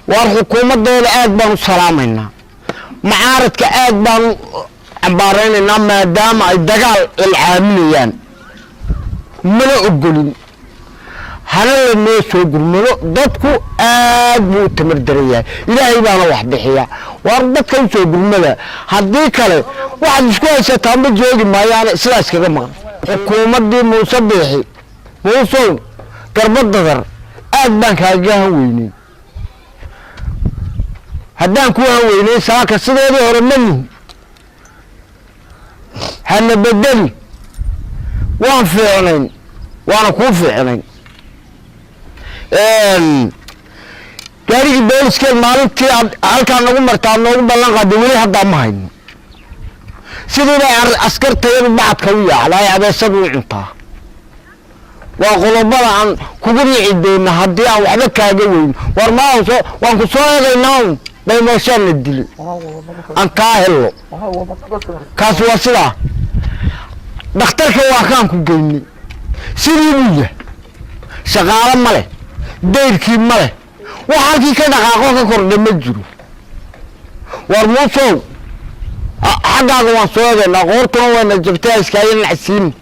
Waar xukuumadooda aad baan u salaamaynaa, mucaaradka aad baan u cambaaraynaynaa, maadaama ay dagaal ilcaaminayaan. Mana ogolin, hana la noo soo gurmado. Dadku aad buu u tamar daran yahay, Ilaahay baana wax bixiya. Waar dadka u soo gurmada, haddii kale waxaad isku haysataa ma joogi maayaan. Sidaa iskaga maqan xukuumaddii Muuse Biixi. Muusow, garba dadar aad baan kaaga han weynay. Haddaan ku han weynay, saaka sideedii hore ma nihin. Hana bedeli, waan fiicnayn, waana kuu fiicnayn. Gaarigii booliskeed maalintii aad halkaa nagu marta aad noogu ballan qaada, weli haddaa ma hayno. Sidii bay askartayadu bacadka u yaacdaa ay abeesadu u cuntaa. Waa qodobada aan kugu nici doona haddii aan waxba kaaga weyno. War maa soo waan ku soo eegaynaa un daymooshaan la dili aan kaa hello. Kaasi waa sidaa. Dhakhtarka waa kaan ku geynay, sidii buu yahay. Shaqaalo ma leh, dayrkii ma leh, wax halkii ka dhaqaaqo ka kordha ma jiro. War Muusow, xaggaaga waan soo eegaynaa, qoortuna wayna jabtay, iskaaga nacsiin.